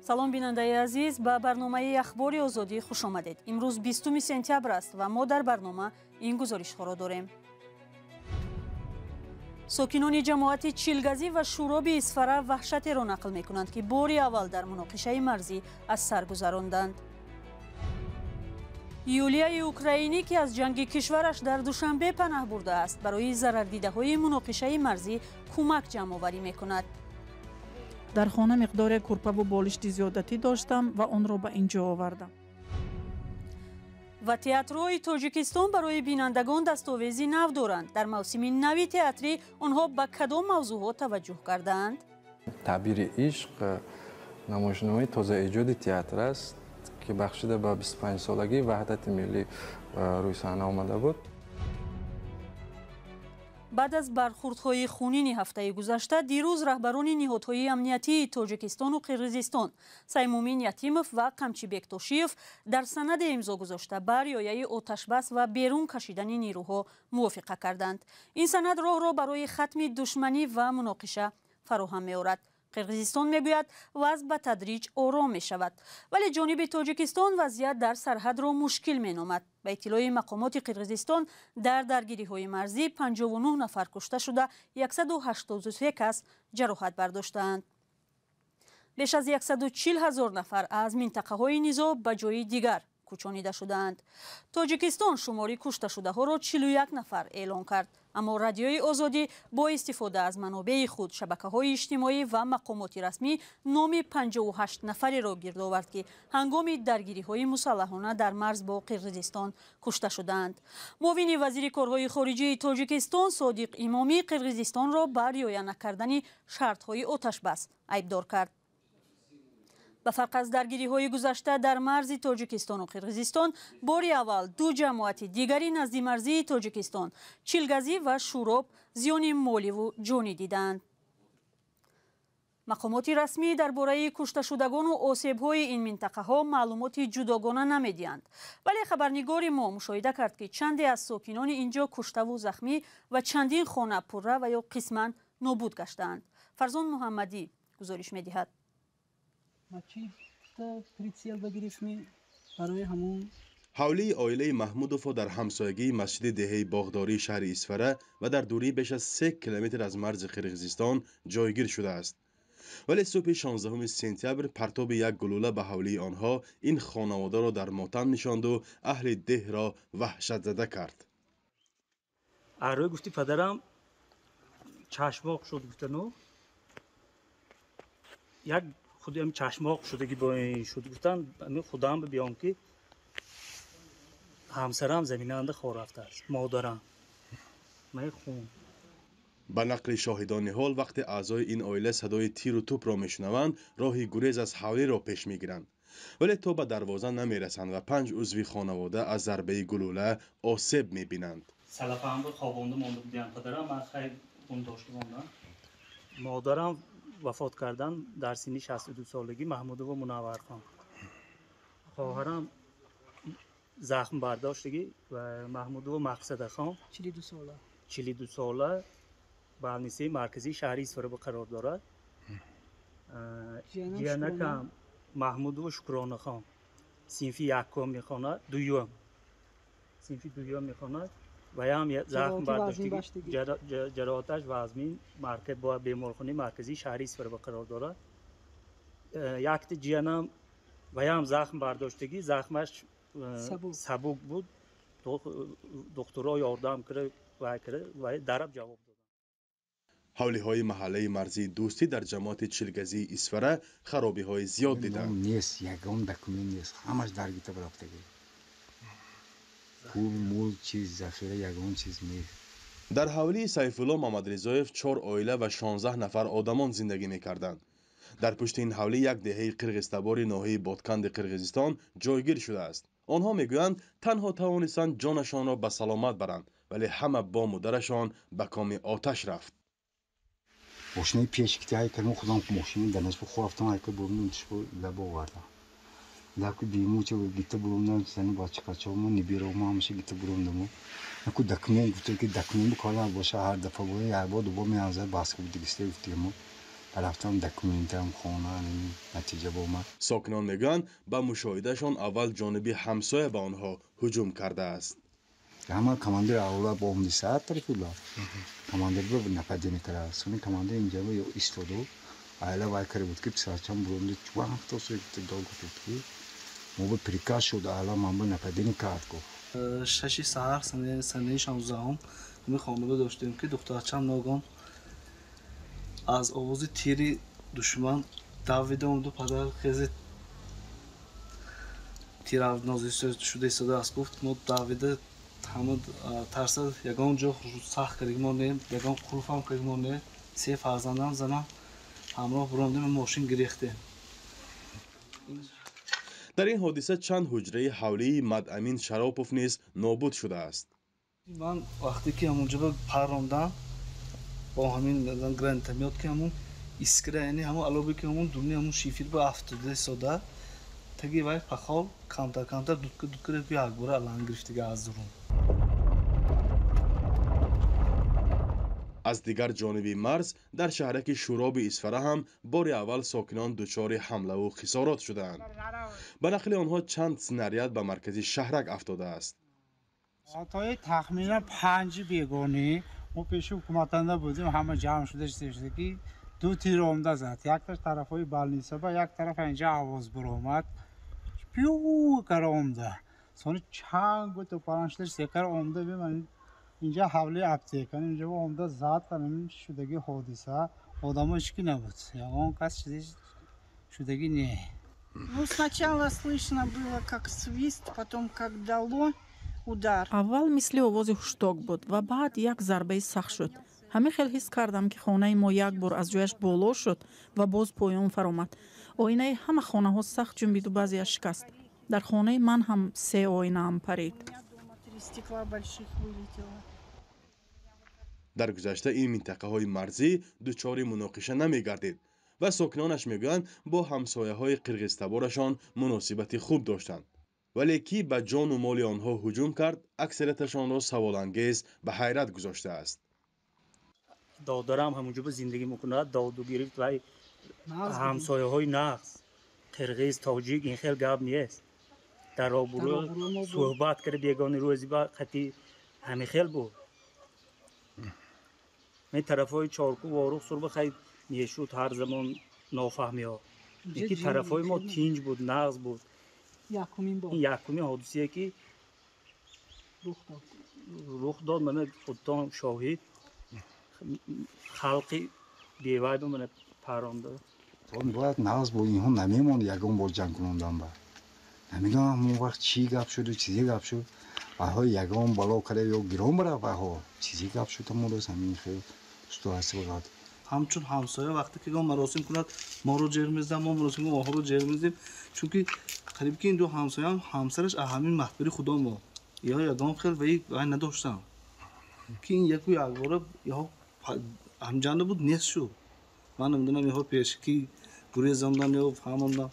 Салом, бинандаи азиз, ба барномаи Ахбори Озодӣ хуш омадед. Имрӯз 20 сентябр аст ва мо дар барнома ин гузоришҳоро дорем. Сокинони ҷамоати Чилгазӣ ва Шӯроби Исфара ваҳшатеро нақл мекунанд, ки бори аввал дар муноқишаи марзӣ аз сар гузаронданд. Юлияи украинӣ, ки аз ҷанги кишвараш дар Душанбе панаҳ бурдааст, барои зарардидаҳои муноқишаи марзӣ кӯмак ҷамъоварӣ мекунад. Дар хона миқдоре курпаву болишти зиёдатӣ доштам ва онро ба ин ҷо овардам. Ва театрҳои Тоҷикистон барои бинандагон дастовези нав доранд. Дар мавсими нави театрӣ онҳо ба кадом мавзӯъҳо таваҷҷӯҳ кардаанд? Таъбири ишқ намоишномаи тозаэҷоди театр аст, ки бахшида ба 25-солагии ваҳдати миллӣ рӯи саҳна омада буд. Баъд аз бархурдҳои хунини ҳафтаи гузашта, дирӯз раҳбарони ниҳодҳои амниятии Тоҷикистону Қирғизистон Саймумин Ятимов ва Қамчибек Тошиев дар санаде имзо гузошта, ба риояи оташбас ва берун кашидани нерӯҳо мувофиқа карданд. Ин санад роҳро барои хатми душманӣ ва муноқиша фароҳам меорад. Қирғизистон мегӯяд, вазъ ба тадриҷ ором мешавад, вале ҷониби Тоҷикистон вазъият дар сарҳадро мушкил меномад. Ба иттилои мақомоти Қирғизистон, дар даргириҳои марзӣ 59 нафар кушта шуда, 183 кас ҷароҳат бардоштаанд. Беш аз 140 ҳазор нафар аз минтақаҳои низоъ ба ҷои дигар кӯчонида шудаанд. Тоҷикистон шумори кушташудаҳоро 41 нафар эълон кард, аммо Радиои Озодӣ бо истифода аз манобеи худ, шабакаҳои иҷтимоӣ ва мақомоти расмӣ номи 58 нафареро гирд овард, ки ҳангоми даргириҳои мусаллаҳона дар марз бо Қирғизистон кушта шудаанд. Муовини вазири корҳои хориҷии Тоҷикистон Содиқ Имомӣ Қирғизистонро ба риоя накардани шартҳои оташбас айбдор кард. Ба фарқ аз даргириҳои гузашта дар марзи Тоҷикистону Қирғизистон, бори аввал ду ҷамоати дигари наздимарзии Тоҷикистон, Чилгазӣ ва Шӯроб, зиёни моливу ҷонӣ дидаанд. Мақомоти расмӣ дар бораи кушташудагону осебҳои ин минтақаҳо маълумоти ҷудогона намедиҳанд, вале хабарнигори мо мушоҳида кард, ки чанде аз сокинони ин ҷо куштаву захмӣ ва чандин хона пурра ва ё қисман нобуд гаштаанд. Фарзон Муҳаммадӣ гузориш медиҳад. Ҳавлии оилаи Маҳмудовҳо дар ҳамсоягии масҷиди деҳаи Боғдории шаҳри Исфара ва дар дурии беш аз 3 километр аз марзи Қирғизистон ҷойгир шудааст. Вале субҳи 16 сентябр партоби як гулӯла ба ҳавлии онҳо ин хонаводаро дар мотам нишонду аҳли деҳро ваҳшатзада кард. Арӯй гуфти, падарам чашмоқ шуд, гуфтану як худи ҳам чашмоқ шудаги бо ин шуд, гуфтан. Ами худам биём, ки ҳамсарам заминанда хор рафтааст, модарам май хун. Ба нақли шоҳидони ҳол, вақте аъзои ин оила садои тиру тӯпро мешунаванд, роҳи гурез аз ҳавлиро пеш мегиранд, вале то ба дарвоза намерасанд ва панҷ узви хонавода аз зарбаи гулӯла осеб мебинанд. Салафамбо хобонда монда будиам падарам, ман хай хун дошта мондам. Модарам вафот кардан дар синни 62 солагӣ, Маҳмудова Мунаввархон. Хоҳарам захм бардоштагӣ ва Маҳмудова Мақсадахон, 42 сола. 42 сола, больницаи марказии шаҳри Исфара қарор дорад. Ҷиянакам Маҳмудова Шукронахон синфи якум мехонад, дуюм, синфи дуюм мехонад ва ям захм бардоштагӣ, ҷароҳаташ вазмин, беморхонаи марказии шаҳри Исфара қарор дорад. Якта ҷиянам ваям захм бардоштагӣ, захмаш сабук буд, духтуро ёрдам кара вай кара вай дараб ҷавоб дод. Ҳавлиҳои маҳаллаи марзии Дӯстӣ дар ҷамоати Чилгазии Исфара харобиҳои зиёд диданд. Нест, ягон документ нест, ҳамаш дар гитаб рафтагӣ, пул, мул, чиз, захира, ягон чиз нест. Дар ҳавлии Сайфулло Мамадризоев чор оила ва 16 нафар одамон зиндагӣ мекарданд. Дар пушти ин ҳавлӣ як деҳаи қирғизтабори ноҳияи Ботканди Қирғизистон ҷойгир шудааст. Онҳо мегӯянд, танҳо тавонистанд ҷонашонро ба саломат баранд, вале ҳама бому дарашон ба коми оташ рафт. Мошинаи пеш ки ҳай кардем, худам мошини данашбо хорафтам, ҳай бурдам, тишбо лабо овардам, лаб ки бимуча гита бурумдам, сани бача качамо нибиромо ҳамаша гита бурумдаму. Аку документ гуфта, ки документ кора боша, ҳар дафа боя як бор, дубор меанзад, баска дигисте гуфтигимо. Рафтам документам хона, натиҷа омад. Сокинон мегӯянд, ба мушоҳидашон аввал ҷониби ҳамсоя ба онҳо ҳуҷум кардааст. Ҳама командир аввала бо омди саат тарафи була. Командир бо нападение кара. Сони командир инҷа истоду айла вай карда буд, ки писарчам буромди чуафтосу дол гуфт, ки мо ба приказ шуд, айла ман ба нападение кард, гуфт. 6 саҳар санаи 16-ум ҳамин хонада доштем, ки духтарчам ногон аз овози тири душман давида омаду, падар хези тиравнозӣ шуда истодааст, гуфт. Мо давида ҳама тарса, ягон ҷо сахт кардагимо не, ягон қулфам кардагимо не. Се фарзандам, занам ҳамроҳ буромдем, мошин гирехтем. Дар ин ҳодиса чанд ҳуҷраи ҳавлии Мадамин Шаропов низ нобуд шудааст. Ман вақте ки ҳамонҷо паррондам бо ҳамин гранатомёт, ки ҳамун искра, яъне ҳамун алобе, ки ҳамун дуни ҳамун шифир ба афтода истода, таги вай пахол камтар камтар дудка дудка якбора аланг гирифтига аз дурун. Аз дигар ҷониби марз, дар шаҳраки Шӯроби Исфара ҳам бори аввал сокинон дучори ҳамлаву хисорот шудаанд. Ба нақли онҳо, чанд снаряд ба маркази шаҳрак афтодааст. Соатҳои тахминан 5 бегонӣ мо пеши ҳукуматанда будем, ҳама ҷамъ шуда шуда, ки ду тир омда зад, якташ тарафҳои больница ба, як тараф инҷа овоз баромад, пю кара омда, сони чанд гуто палан шуда секара омда, инҷа ҳавлии аптека, инҷа омда зад. Шудаги ҳодиса, одамо ҳеч ки набуд, ягон кас шудагӣ не. Ну, сначала слышно было, как свист, потом как дало удар. Аввал мисли овози ҳушток буд ва баъд як зарбаи сахт шуд. Ҳамин хел ҳис кардам, ки хонаи мо як бор аз ҷояш боло шуд ва боз поён фаромад. Оинаи ҳама хонаҳо сахт ҷунбиду баъзеаш шикаст. Дар хонаи ман ҳам се оинаам парид. Стекла больших вылетело. Дар гузашта ин минтақаҳои марзӣ дучори муноқиша намегардид ва сокинонаш мегӯянд, бо ҳамсояҳои қирғизтаборашон муносибати хуб доштанд. Вале кӣ ба ҷону моли онҳо ҳуҷум кард, аксарияташонро саволангез ба ҳайрат гузоштааст. Додарам ҳамонҷо ба зиндагӣ мекунад, доду гирифт вай ҳамсояҳои нағз, қирғиз, тоҷик, ин хел гап нест. Дар обурӯ суҳбат карда, бегони рӯзи ба қати ҳамин хел буд. Ин тарафҳои Чорку, Ворух, Сурба хай мешуд ҳар замон нофаҳмиҳо, ки тарафҳои мо тинҷ буд, нағз буд. Ин якумин ҳодисае, ки рух дод, мана худтон шоҳид, халқи бевайба мана паронда. Бояд нағз бо инҳо намемонд, ягон бор ҷанг кунондан ба. Намедонам, ҳамон вақт чӣ гап шуду чизе гап шуд, вайҳо ягон бало карда ё гирон барафт, вайҳо чизе гап шуд, ҳамон рӯз ҳамин хел ситуация. Ҳамчун ҳамсоя, вақте ки маросим кунад, моро ҷер мезидам, мо маросим онҳоро ҷер мезидем, чунки қариб ки ин ду ҳамсояам ҳамсараш аз ҳамин маҳбари худо мо ё ягон хел вай надоштам, ки ин яку якбора ё ҳамҷанда буд, нест шуд. Ман намедонам, ёҳо пешки гурезондан ё фаҳмондам.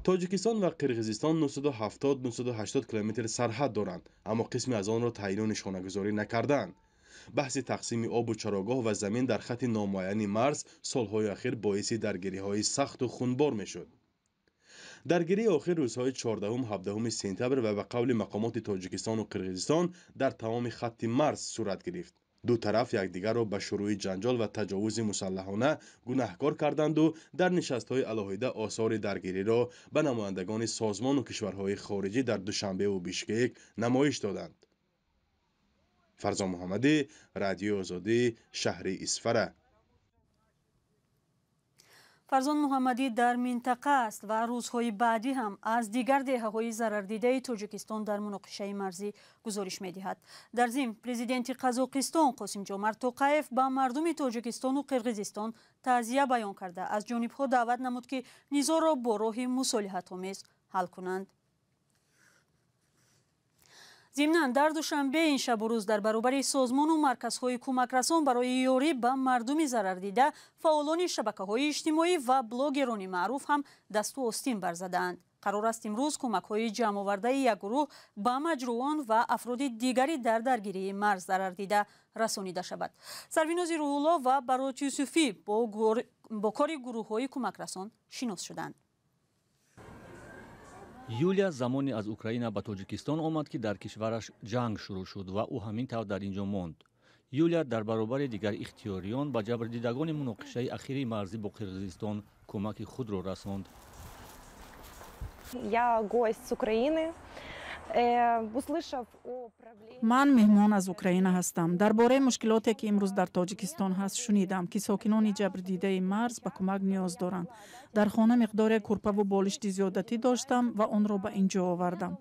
Тоҷикистон ва Қирғизистон 970-980 километр сарҳад доранд, аммо қисме аз онро таъину нишонагузорӣ накардаанд. Баҳси тақсими обу чарогоҳ ва замин дар хатти номуайяни марз солҳои ахир боиси даргириҳои сахту хунбор мешуд. Даргирии охир рӯзҳои 14-17 сентябр ва ба қавли мақомоти Тоҷикистону Қирғизистон дар тамоми хатти марз сурат гирифт. Ду тараф якдигарро ба шурӯи ҷанҷол ва таҷовузи мусаллаҳона гунаҳкор карданду дар нишастҳои алоҳида осори даргириро ба намояндагони созмону кишварҳои хориҷӣ дар Душанбеву Бишкек намоиш доданд. Фарзон Муҳаммадӣ, Радиои Озодӣ, шаҳри Исфара. Фарзон Муҳаммадӣ дар минтақа аст ва рӯзҳои баъдӣ ҳам аз дигар деҳаҳои зарардидаи Тоҷикистон дар муноқишаи марзӣ гузориш медиҳад. Дар зимн, президенти Қазоқистон Қосимҷомарт Тоқаев ба мардуми Тоҷикистону Қирғизистон таъзия баён карда, аз ҷонибҳо даъват намуд, ки низоъро бо роҳи мусолиҳатомез ҳал кунанд. Зимнан, дар Душанбе ин шабу рӯз дар баробари созмону марказҳои кӯмакрасон барои ёрӣ ба мардуми зарардида, фаъолони шабакаҳои иҷтимоӣ ва блогерони маъруф ҳам дасту остин барзадаанд. Қарор аст имрӯз кӯмакҳои ҷамъовардаи як гурӯҳ ба маҷрӯҳон ва афроди дигари дар даргирии марз зарардида расонида шавад. Сарвинози Рӯҳулло ва Барот Юсуфӣ бо кори гурӯҳҳои кӯмакрасон шинос шуданд. Юлия замоне аз Украина ба Тоҷикистон омад, ки дар кишвараш ҷанг шурӯъ шуд ва ӯ ҳамин тавр дар ин ҷо монд. Юлия дар баробари дигар ихтиёриён ба ҷабрдидагони муноқишаи ахири марзӣ бо Қирғизистон кӯмаки худро расонд. Я гость с Украины. Услышав о проблеме... Ман меҳмон аз Украина ҳастам. Дар бораи мушкилоте, ки имрӯз дар Тоҷикистон ҳаст, шунидам, ки сокинони ҷабрдидаи марз ба кӯмак ниёз доранд. Дар хона миқдоре курпаву болишти зиёдатӣ доштам ва онро ба ин ҷо овардам.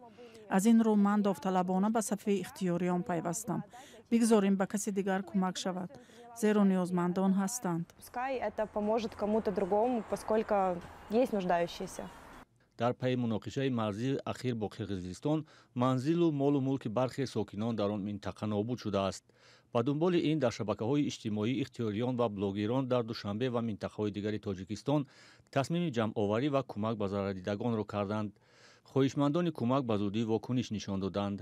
Аз ин рӯ ман довталабона ба сафи ихтиёриён пайвастам. Бигзорем ба каси дигар кӯмак шавад, зеро ниёзмандон ҳастанд. Пускай это поможет кому-то другому, поскольку есть нуждающиеся. Дар пайи муноқишаи марзии ахир бо Қирғизистон манзилу молу мулки бархе сокинон дар он минтақа нобуд шудааст. Ба дунболи ин дар шабакаҳои иҷтимоӣ ихтиёриён ва блогерон дар Душанбе ва минтақаҳои дигари Тоҷикистон тасмими ҷамъоварӣ ва кӯмак ба зарардидагонро карданд. Хоҳишмандони кӯмак ба зудӣ вокуниш нишон доданд.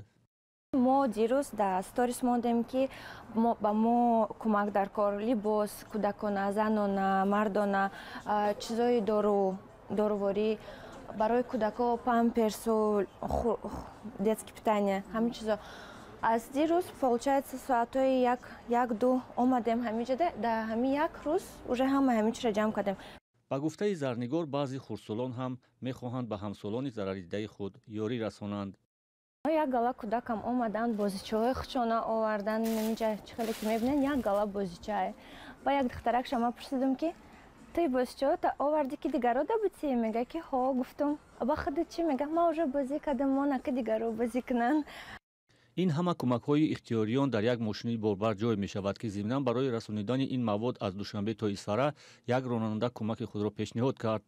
Мо дирӯз дар сторис мондем, ки ба мо кӯмак дар кор: либос кӯдакона, занона, мардона, чизои доруворӣ, барои кӯдако памперсу, детский питание, ҳамин чизо. Аз дирӯз, получается, соатҳои 1-2 омадем ҳамин ҷода, дар ҳамин як рӯз уже ҳама ҳамин чизро ҷамъ кардем. Ба гуфтаи Зарнигор, баъзе хурдсолон ҳам мехоҳанд ба ҳамсолони зарардидаи худ ёрӣ расонанд. Як гала кӯдакам омаданд, бозичаҳои худшона оварданд. Инҷа чӣ хеле ки мебинанд, як гала бозичае. Ба як духтаракша ма пурсидам, ки туи бозичаҳота овардӣ, ки дигаро дабутӣ? Мега, ки ҳо. Гуфтум, ба худат чӣ? Мега, ман уже бозӣ кардам, мона ки дигаро бозӣ кунанд. Ин ҳама кӯмакҳои ихтиёриён дар як мошини борбар ҷой мешавад, ки зимнан барои расонидани ин мавод аз Душанбе то Исфара як ронанда кӯмаки худро пешниҳод кард.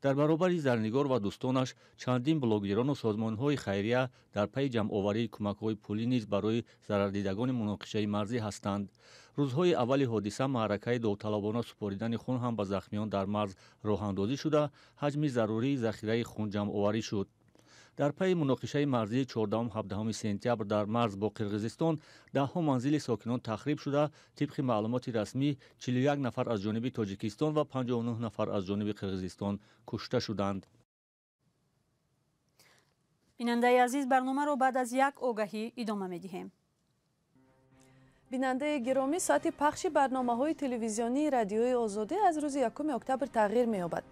Дар баробари Зарнигор ва дӯстонаш чандин блогерону созмонҳои хайрия дар пайи ҷамъоварии кӯмакҳои пулӣ низ барои зарардидагони муноқишаи марзӣ ҳастанд. Рӯзҳои аввали ҳодиса маъракаи довталабона супоридани хун ҳам ба захмиён дар марз роҳандозӣ шуда, ҳаҷми зарурии захираи хун ҷамъоварӣ шуд. Дар пайи муноқишаи марзии 14-17 сентябр дар марз бо Қирғизистон даҳҳо манзили сокинон тахриб шуда, тибқи маълумоти расмӣ 41 нафар аз ҷониби Тоҷикистон ва 59 нафар аз ҷониби Қирғизистон кушта шуданд. Бинандаи азиз, барномаро баъд аз як огаҳӣ идома медиҳем. Бинандаи гиромӣ, соати пахши барномаҳои телевизионии Радиои Озодӣ аз рӯзи 1 октябр тағйир меёбад.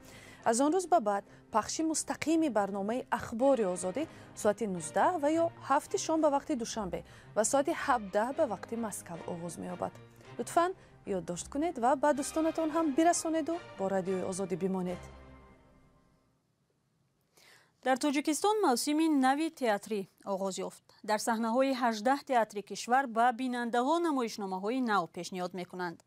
Аз он рӯз ба баъд пахши мустақими барномаи Ахбори Озодӣ соати 19 ва ё 7 шом ба вақти Душанбе ва соати 17 ба вақти Москав оғоз меёбад. Лутфан ёддошт кунед ва ба дӯстонатон ҳам бирасонеду бо Радиои Озодӣ бимонед. Дар Тоҷикистон мавсими нави театрӣ оғоз ёфт. Дар саҳнаҳои 18 театри кишвар ба бинандаҳо намоишномаҳои нав пешниҳод мекунанд.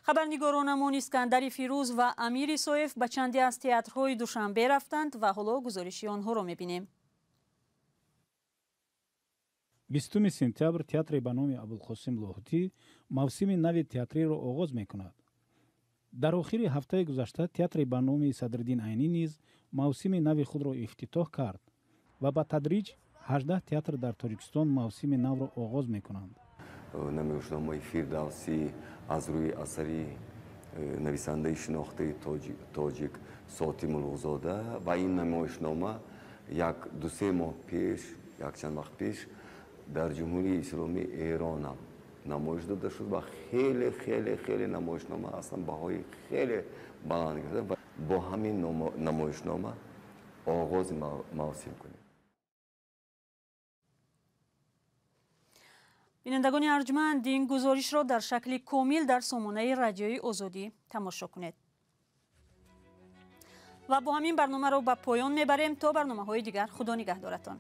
Хабарнигоронамон Искандари Фирӯз ва Амир Исоев ба чанде аз театрҳои Душанбе рафтанд ва ҳоло гузориши онҳоро мебинем. 20 сентябр театре ба номи Абулқосим Лоҳутӣ мавсими нави театриро оғоз мекунад. Дар охири ҳафтаи гузашта театре ба номи Садриддин Айнӣ низ мавсими нави худро ифтитоҳ кард ва ба тадриҷ 18 театр дар Тоҷикистон мавсими навро оғоз мекунанд. Намоишномаи Фирдавсӣ аз рӯи асари нависандаи шинохтаи тоҷик Сотим Улуғзода ва ин намоишнома як дусе моҳ пеш, якчанд вақт пеш дар Ҷумҳурии Исломии Эронам намоиш дода шуд ва хеле хеле хеле намоишнома аслан баҳои хеле баланд гирифта ва бо ҳамин намоишнома оғози мавсим кунем. Бинандагони арҷманд, ин гузоришро дар шакли комил дар сомонаи Радиои Озодӣ тамошо кунед. Ва бо ҳамин барномаро ба поён мебарем. То барномаҳои дигар, Худо нигаҳдоратон.